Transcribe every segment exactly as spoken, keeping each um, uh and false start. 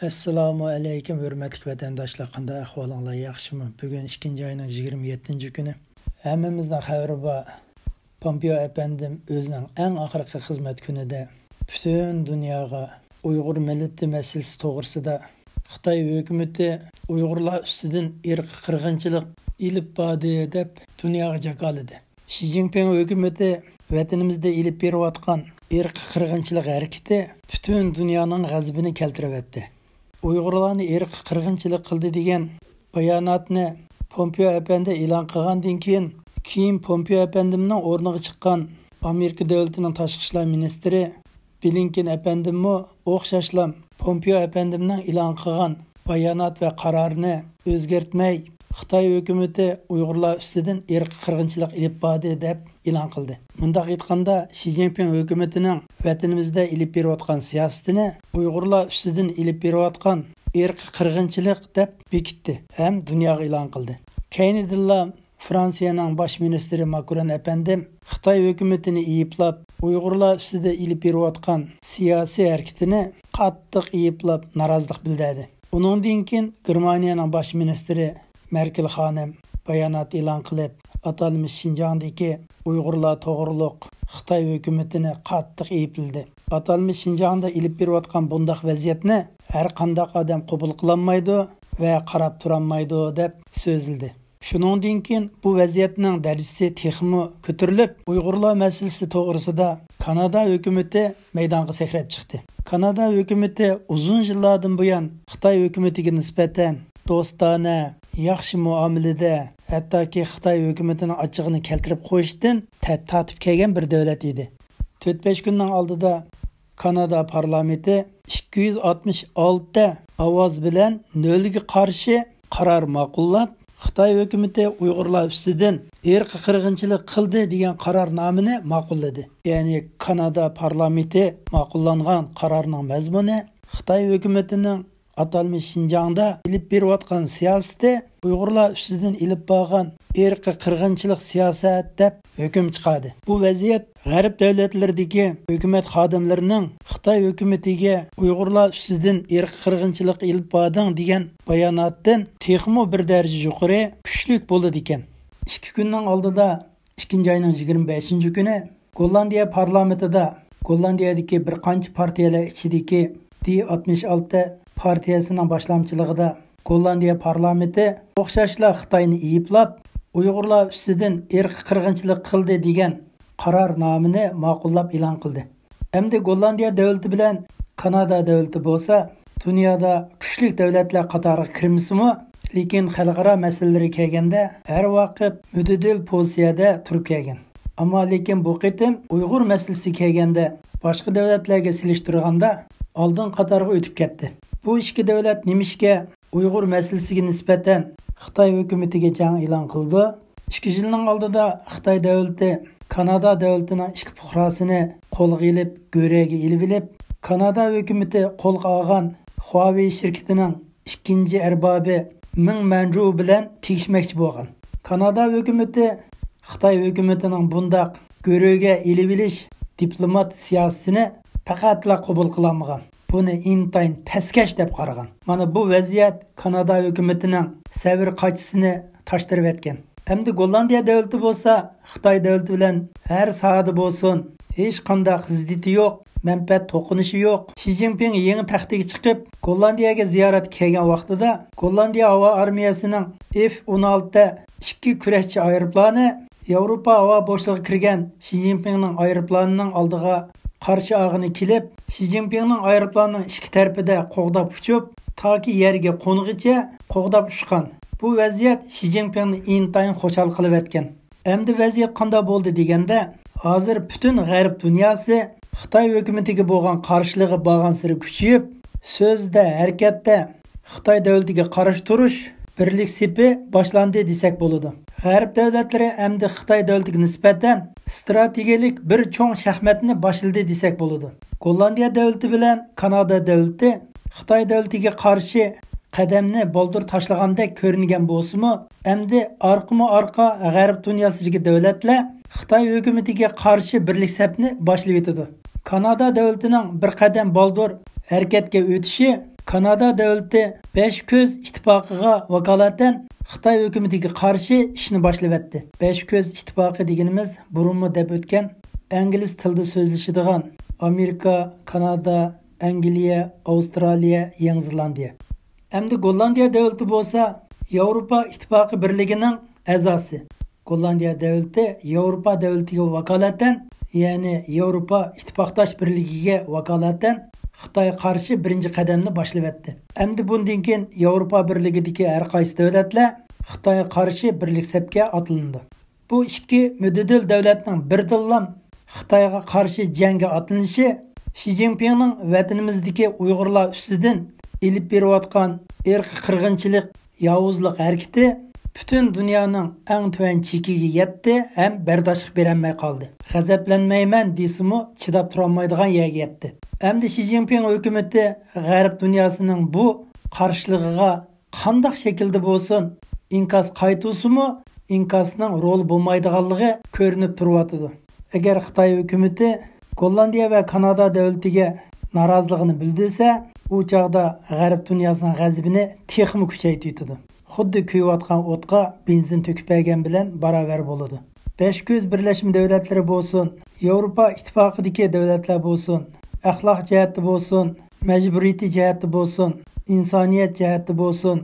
ئەسسالامۇ ئەلەيكۇم، ھۆرمەتلىك ۋەتەنداشلار، قانداق ئەھۋالىڭلار، ياخشىمۇ؟ بۈگۈن ئىككىنچى ئاينىڭ يىگىرمە يەتتىنچى كۈنى. ھەممىمىزنىڭ خەۋىرى بار، پومپېئو ئەپەندىم ئۆزىنىڭ ئەڭ ئاخىرقى خىزمەت كۈنىدە پۈتۈن دۇنياغا ئۇيغۇر مىللىتى مەسىلىسى توغرىسىدا خىتاي ھۆكۈمىتى ئۇيغۇرلار ئۈستىدىن ئىرقىي قىرغىنچىلىق ئېلىپ باردى دەپ دۇنياغا جاكارلىدى. شى جىنپىڭ ھۆكۈمىتى ۋەتىنىمىزدە ئېلىپ بېرىۋاتقان ئىرقىي قىرغىنچىلىق ھەرىكىتى پۈتۈن دۇنيانىڭ غەزىپىنى كەلتۈرۈۋەتتى. ئۇيغۇرلارنى ئىرقىي قىرغىنچىلىق قىلدى دېگەن باياناتنى پومپېئو ئەپەندى ئېلان قىلغاندىن كېيىن، كېيىن پومپېئو ئەپەندىمنىڭ ئورنىغا چىققان ئامېرىكا دۆلىتىنىڭ تاشقى ئىشلار مىنىستىرى بلىنكېن ئەپەندىممۇ ئوخشاشلا پومپېئو ئەپەندىمنىڭ ئېلان قىلغان بايانات ۋە قارارىنى ئۆزگەرتمەي، خىتاي ھۆكۈمىتى ئۇيغۇرلار ئۈستىدىن ئىرقىي قىرغىنچىلىق ئېلىپ باردى دەپ ئېلان قىلدى. مۇنداق ئېيتقاندا، شى جىنپىڭ ھۆكۈمىتىنىڭ ۋەتىنىمىزدە ئېلىپ بېرىۋاتقان سىياسىتىنى ئۇيغۇرلار ئۈستىدىن ئېلىپ بېرىۋاتقان ئىرقىي قىرغىنچىلىق دەپ بېكىتتى ھەم دۇنياغا ئېلان قىلدى. كەينىدىنلا فرانسىيەنىڭ باش مىنىستىرى ماكرون ئەپەندىم خىتاي ھۆكۈمىتىنى ئېيىبلاپ، ئۇيغۇرلار ئۈستىدە ئېلىپ بېرىۋاتقان سىياسىي ھەرىكىتىنى قاتتىق ئېيىبلاپ، نارازىلىق بىلدۈردى. ئۇنىڭدىن كېيىن گېرمانىيەنىڭ باش مىنىستىرى مېركېل خانىم بايانات ئېلان قىلىپ، ئاتالمىش شىنجاڭدىكى ئۇيغۇرلار توغرۇلۇق خىتاي ھۆكۈمىتىنى قاتتىق ئېيىبلىدى. ئاتالمىش شىنجاڭدا ئېلىپ بېرىۋاتقان بۇنداق ۋەزىيەتنى ھەر قانداق ئادەم قوبۇل قىلالمايدۇ ۋە قاراپ تۇرالمايدۇ، دەپ سۆزلىدى. شۇنىڭدىن كېيىن بۇ ۋەزىيەتنىڭ دەرىجىسى تېخىمۇ كۆتۈرۈلۈپ، ئۇيغۇرلار مەسىلىسى توغرىسىدا كانادا ھۆكۈمىتى مەيدانغا سەكرەپ چىقتى. كانادا ھۆكۈمىتى ئۇزۇن يىللاردىن بۇيان خىتاي ھۆكۈمىتىگە نىسبەتەن دوستانە، ياخشى مۇئامىلىدە، ھەتتاكى خىتاي ھۆكۈمىتىنىڭ ئاچچىقىنى كەلتۈرۈپ قويۇشتىن تەت تارتىپ كەلگەن بىر دۆلەت ئىدى. تۆت-بەش كۈننىڭ ئالدىدا كانادا پارلامېنتى ئىككى يۈز ئاتمىش ئالتە ئاۋاز بىلەن نۆلگە قارشى قارار ماقۇللاپ، خىتاي ھۆكۈمىتى ئۇيغۇرلار ئۈستىدىن ئىرقىي قىرغىنچىلىق قىلدى دېگەن قارارنامىنى ماقۇللىدى. يەنى كانادا پارلامېنتى ماقۇللانغان قارارنىڭ مەزمۇنى خىتاي ھۆكۈمىتىنىڭ ئاتالمىش شىنجاڭدا ئېلىپ بېرىۋاتقان سىياسىتى ئۇيغۇرلار ئۈستىدىن ئېلىپ بارغان ئىرقىي قىرغىنچىلىق سىياسەت دەپ ھۆكۈم چىقاردى. بۇ ۋەزىيەت غەرب دۆلەتلىرىدىكى ھۆكۈمەت خادىملىرىنىڭ خىتاي ھۆكۈمىتىگە ئۇيغۇرلار ئۈستىدىن ئىرقىي قىرغىنچىلىق ئېلىپ باردىڭ دېگەن باياناتتىن تېخىمۇ بىر دەرىجە يۇقىرى، كۈچلۈك بولىدىكەن. ئىككى كۈننىڭ ئالدىدا، ئىككىنچى ئاينىڭ يىگىرمە بەشىنچى كۈنى گوللاندىيە پارلامېنتىدا، گوللاندىيەدىكى بىر قانچە پارتىيەلەر ئىچىدىكى دى ئاتمىش ئالتە پارتىيەسىنىڭ باشلامچىلىقىدا گوللاندىيە پارلامېنتى ئوخشاشلا خىتاينى ئېيىبلاپ، ئۇيغۇرلار ئۈستىدىن ئىرقىي قىرغىنچىلىق قىلدى دېگەن قارارنامىنى ماقۇللاپ ئېلان قىلدى. ئەمدى گوللاندىيە دۆلىتى بىلەن كانادا دۆلىتى بولسا دۇنيادا كۈچلۈك دۆلەتلەر قاتارىغا كىرمىسىمۇ، لېكىن خەلقئارا مەسىلىلىرى كەلگەندە ھەر ۋاقىت مۆتىدىل پوزىتسىيەدە تۇرۇپ كەلگەن. ئەمما لېكىن بۇ قېتىم ئۇيغۇر مەسىلىسى كەلگەندە باشقا دۆلەتلەرگە سېلىشتۇرغاندا ئالدىن قاتارغا ئۆتۈپ كەتتى. بۇ ئىككى دۆلەت نېمىشقا ئۇيغۇر مەسىلىسىگە نىسبەتەن خىتاي ھۆكۈمىتىگە جەڭ ئېلان قىلىدۇ؟ ئىككى يىلنىڭ ئالدىدا خىتاي دۆلىتى كانادا دۆلىتىنىڭ ئىككى پۇقراسىنى قولغا ئېلىپ، گۆرۈگە ئېلىۋېلىپ، كانادا ھۆكۈمىتى قولغا ئالغان خۇاۋېي شىركىتىنىڭ ئىككىنچى ئەربابى مېڭ مەنجۇ بىلەن تېگىشمەكچى بولغان. كانادا ھۆكۈمىتى خىتاي ھۆكۈمىتىنىڭ بۇنداق گۆرۈگە ئېلىۋېلىش دىپلومات سىياسىتىنى پەقەتلا قوبۇل قىلالمىغان. بۇنى ئىنتايىن پەسكەش دەپ قارىغان. مانا بۇ ۋەزىيەت كانادا ھۆكۈمىتىنىڭ سەۋر قاچىسىنى تاشتۇرۇۋەتكەن. ئەمدى گوللاندىيە دۆلىتى بولسا خىتاي دۆلىتى بىلەن ھەر ساھەدە بولسۇن، ھېچقانداق زىددىيىتى يوق، مەنپەئەت توقۇنۇشى يوق. شى جىنپىڭ يېڭى تەختىگە چىقىپ، گوللاندىيەگە زىيارەتكە كەلگەن ۋاقتىدا، گوللاندىيە ھاۋا ئارمىيەسىنىڭ ئېف ئون ئالتە ئىككى كۈرەشچى ئايروپىلانى ياۋروپا ھاۋا بوشلۇقىغا كىرگەن شى جىنپىڭنىڭ ئايروپىلانىنىڭ ئالدىغا قارشى ئالغىلى كېلىپ، شى جىنپىڭنىڭ ئايروپىلانىنىڭ ئىككى تەرىپىدە قوغداپ ئۇچۇپ، تاكى يەرگە قونغىچە قوغداپ ئۇچقان. بۇ ۋەزىيەت شى جىنپىڭنى ئىنتايىن خۇشال قىلىۋەتكەن. ئەمدى ۋەزىيەت قانداق بولدى دېگەندە، ھازىر پۈتۈن غەرب دۇنياسى خىتاي ھۆكۈمىتىگە بولغان قارشىلىقى بارغانسېرى كۈچىيىپ، سۆزدە، ھەرىكەتتە خىتاي دۆلىتىگە قارشى تۇرۇش بىرلىك سېپى باشلاندى دېسەك بولىدۇ. غەرب دۆلەتلىرى ئەمدى خىتاي دۆلىتىگە نىسبەتەن ئىستراتېگىيەلىك بىر چوڭ شاھماتنى باشلىدى دېسەك بولىدۇ. گوللاندىيە دۆلىتى بىلەن كانادا دۆلىتى خىتاي دۆلىتىگە قارشى قەدەمنى بالدۇر تاشلىغاندەك كۆرۈنگەن بولسىمۇ، ئەمدى ئارقىمۇ ئارقا غەرب دۇنياسىدىكى دۆلەتلەر خىتاي ھۆكۈمىتىگە قارشى بىرلىك سەپنى باشلىۋېتىدۇ. كانادا دۆلىتىنىڭ بىر قەدەم بالدۇر ھەرىكەتكە ئۆتۈشى كانادا دۆلىتى بەش كۆز ئىتتىپاقىغا ۋاكالىتەن خىتاي ھۆكۈمىتىگە قارشى ئىشنى باشلىۋەتتى. بەش كۆز ئىتتىپاقى دېگىنىمىز بۇرۇنمۇ دەپ ئۆتكەن ئىنگلىز تىلىدا سۆزلىشىدىغان ئامېرىكا، كانادا، ئەنگلىيە، ئاۋسترالىيە، يېڭى زېلاندىيە. ئەمدى گوللاندىيە دۆلىتى بولسا ياۋروپا ئىتتىپاقى بىرلىكىنىڭ ئەزاسى. گوللاندىيە دۆلىتى ياۋروپا دۆلىتىگە ۋاكالىتەن، يەنى ياۋروپا ئىتتىپاقداش بىرلىكىگە ۋاكالىتەن خىتايغا قارشى بىرىنچى قەدەمنى باشلىۋەتتى. ئەمدى بۇندىن كېيىن ياۋروپا بىرلىكىدىكى ھەر قايسى دۆلەتلەر خىتايغا قارشى بىرلىك سەپكە ئاتلىنىدۇ. بۇ ئىككى مۆتىدىل دۆلەتنىڭ بىردىنلا خىتايغا قارشى جەڭگە ئاتلىنىشى شى جىنپىڭنىڭ ۋەتىنىمىزدىكى ئۇيغۇرلار ئۈستىدىن ئېلىپ بېرىۋاتقان ئىرقىي قىرغىنچىلىق، ياۋۇزلۇق ھەرىكىتى پۈتۈن دۇنيانىڭ ئەڭ تۆۋەن چېكىگە يەتتى ھەم بەرداشلىق بېرەلمەي قالدى. غەزەپلەنمەيمەن دېسىمۇ، چىداپ تۇرالمايدىغان يەرگە يەتتى. ئەمدى شى جىنپىڭ ھۆكۈمىتى غەرب دۇنياسىنىڭ بۇ قارشىلىقىغا قانداق شەكىلدە بولسۇن، ئىنكاس قايتۇرسىمۇ، ئىنكاسنىڭ رولى بولمايدىغانلىقى كۆرۈنۈپ تۇرۇۋاتىدۇ. ئەگەر خىتاي ھۆكۈمىتى گوللاندىيە ۋە كانادا دۆلىتىگە نارازىلىقىنى بىلدۈرسە، ئۇ چاغدا غەرب دۇنياسىنىڭ غەزىپىنى تېخىمۇ كۈچەيتىۋېتىدۇ. خۇددى كۆيۈۋاتقان ئوتقا بېنزىن تۆكۈپ بەرگەن بىلەن باراۋەر بولىدۇ. بەش كۆز بىرلەشمە دۆلەتلىرى بولسۇن، ياۋروپا ئىتتىپاقىدىكى دۆلەتلەر بولسۇن، ئەخلاق جەھەتتە بولسۇن، مەجبۇرىيىتى جەھەتتە بولسۇن، ئىنسانىيەت جەھەتتە بولسۇن،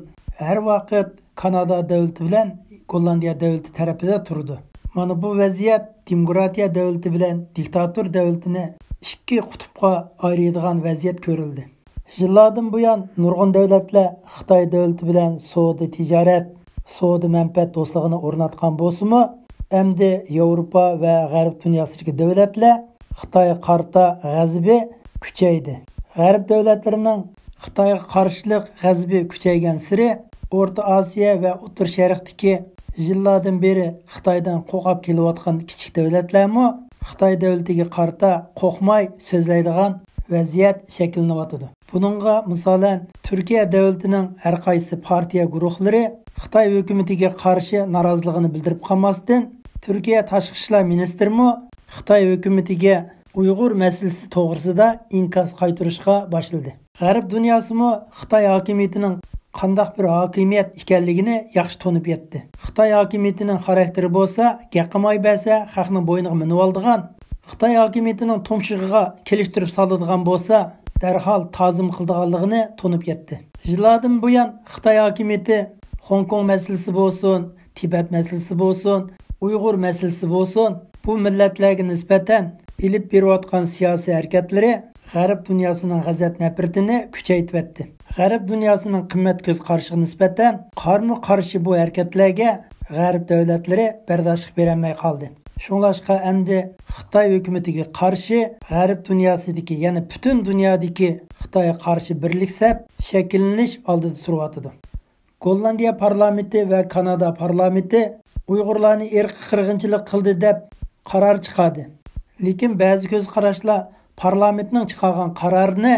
ھەر ۋاقىت كانادا دۆلىتى بىلەن گوللاندىيە دۆلىتى تەرىپىدە تۇرىدۇ. مانا بۇ ۋەزىيەت دېموكراتىيە دۆلىتى بىلەن دىكتاتور دۆلىتىنى ئىككى قۇتۇپقا ئايرىيدىغان ۋەزىيەت كۆرۈلدى. يىللاردىن بۇيان نۇرغۇن دۆلەتلەر خىتاي دۆلىتى بىلەن سودا تىجارەت، سودا مەنپەئەت دوستلۇقىنى ئورناتقان بولسىمۇ، ئەمدى ياۋروپا ۋە غەرب دۇنياسىدىكى دۆلەتلەر خىتايغا قارىتا غەزىپى كۈچەيدى. غەرب دۆلەتلىرىنىڭ خىتايغا قارشىلىق غەزىپى كۈچەيگەنسېرى، ئورتا ئاسىيا ۋە ئوتتۇرا شەرقتىكى يىللاردىن بېرى خىتايدىن قورقۇپ كېلىۋاتقان كىچىك دۆلەتلەرمۇ خىتاي دۆلىتىگە قارىتا قورقماي سۆزلەيدىغان ۋەزىيەت شەكىللىنىۋاتىدۇ. بۇنىڭغا مىسالەن، تۈركىيە دۆلىتىنىڭ ھەر قايسى پارتىيە گۇرۇھلىرى خىتاي ھۆكۈمىتىگە قارشى نارازىلىقىنى بىلدۈرۈپ قالماستىن، تۈركىيە تاشقى ئىشلار مىنىستىرىمۇ خىتاي ھۆكۈمىتىگە ئۇيغۇر مەسىلىسى توغرىسىدا ئىنكاس قايتۇرۇشقا باشلىدى. غەرب دۇنياسىمۇ خىتاي ھاكىمىيىتىنىڭ قانداق بىر ھاكىمىيەت ئىكەنلىكىنى ياخشى تونۇپ يەتتى. خىتاي ھاكىمىيىتىنىڭ خاراكتېرى بولسا، گەپ قىلماي بەرسە، خەقنىڭ بوينىغا مىنىۋالىدىغان، خىتاي ھاكىمىيىتىنىڭ تۇمشۇقىغا كېلىشتۈرۈپ سالىدىغان بولسا، دەرھال تازىم قىلىدىغانلىقىنى تونۇپ يەتتى. يىللاردىن بۇيان خىتاي ھاكىمىيىتى خوڭكوڭ مەسىلىسى بولسۇن، تىبەت مەسىلىسى بولسۇن، ئۇيغۇر مەسىلىسى بولسۇن، بۇ مىللەتلەرگە نىسبەتەن ئېلىپ بېرىۋاتقان سىياسىي ھەرىكەتلىرى غەرب دۇنياسىنىڭ غەزەپ-نەپرىتىنى كۈچەيتىۋەتتى. غەرب دۇنياسىنىڭ قىممەت كۆز قارىشىغا نىسبەتەن قارىمۇ قارشى بۇ ھەرىكەتلەرگە غەرب دۆلەتلىرى بەرداشلىق بېرەلمەي قالدى. شۇڭلاشقا ئەمدى خىتاي ھۆكۈمىتىگە قارشى غەرب دۇنياسىدىكى، يەنى پۈتۈن دۇنيادىكى خىتايغا قارشى بىرلىك سەپ شەكىللىنىش ئالدىدا تۇرۇۋاتىدۇ. گوللاندىيە پارلامېنتى ۋە كانادا پارلامېنتى ئۇيغۇرلارنى ئىرقىي قىرغىنچىلىق قىلدى دەپ قارار چىقاردى. لېكىن بەزى كۆز قاراشلار پارلامېنتنىڭ چىقارغان قارارىنى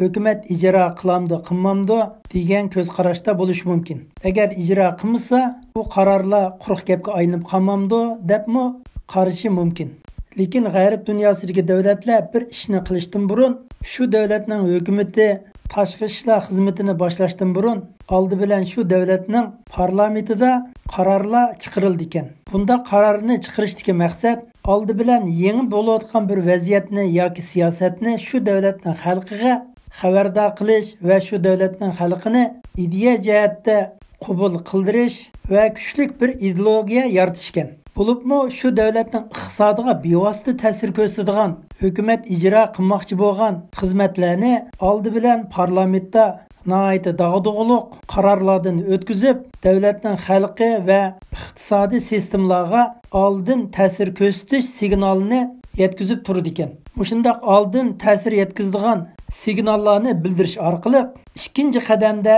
ھۆكۈمەت ئىجرا قىلامدۇ، قىلمامدۇ دېگەن كۆز قاراشتا بولۇشى مۇمكىن. ئەگەر ئىجرا قىلمىسا، بۇ قارارلار قۇرۇق گەپكە ئايلىنىپ قالمامدۇ دەپمۇ قارىشى مۇمكىن. لېكىن غەرب دۇنياسىدىكى دۆلەتلەر بىر ئىشنى قىلىشتىن بۇرۇن، شۇ دۆلەتنىڭ ھۆكۈمىتى تاشقى ئىشلار خىزمىتىنى باشلاشتىن بۇرۇن، ئالدى بىلەن شۇ دۆلەتنىڭ پارلامېنتىدا قارارلار چىقىرىلىدىكەن. بۇنداق قارارنى چىقىرىشتىكى مەقسەت، ئالدى بىلەن يېڭى بولۇۋاتقان بىر ۋەزىيەتنى ياكى سىياسەتنى شۇ دۆلەتنىڭ خەلقىگە خەۋەردار قىلىش ۋە شۇ دۆلەتنىڭ خەلقىنى ئىدىيە جەھەتتە قوبۇل قىلدۇرۇش ۋە كۈچلۈك بىر ئىدېئولوگىيە يارىتىشكەن. بولۇپمۇ شۇ دۆلەتنىڭ ئىقتىسادىغا بىۋاسىتە تەسىر كۆرسىتىدىغان، ھۆكۈمەت ئىجرا قىلماقچى بولغان خىزمەتلەرنى ئالدى بىلەن پارلامېنتتا ناھايىتى داغدۇغىلىق قارارلاردىن ئۆتكۈزۈپ، دۆلەتنىڭ خەلقى ۋە ئىقتىسادىي سىستېمىلارغا ئالدىن تەسىر كۆرسىتىش سىگنالىنى يەتكۈزۈپ تۇرىدىكەن. مۇشۇنداق ئالدىن تەسىر يەتكۈزىدىغان سىگناللارنى بىلدۈرۈش ئارقىلىق ئىككىنچى قەدەمدە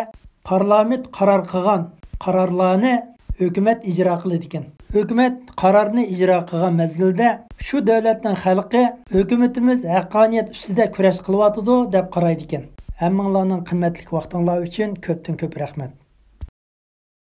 پارلامېنت قارار قىلغان قارارلارنى ھۆكۈمەت ئىجرا قىلىدىكەن. ھۆكۈمەت قارارنى ئىجرا قىلغان مەزگىلدە شۇ دۆلەتنىڭ خەلقى ھۆكۈمىتىمىز ھەققانىيەت ئۈستىدە كۈرەش قىلىۋاتىدۇ دەپ قارايدىكەن. ھەممىڭلارنىڭ قىممەتلىك ۋاقتىڭلار ئۈچۈن كۆپتىن كۆپ رەھمەت.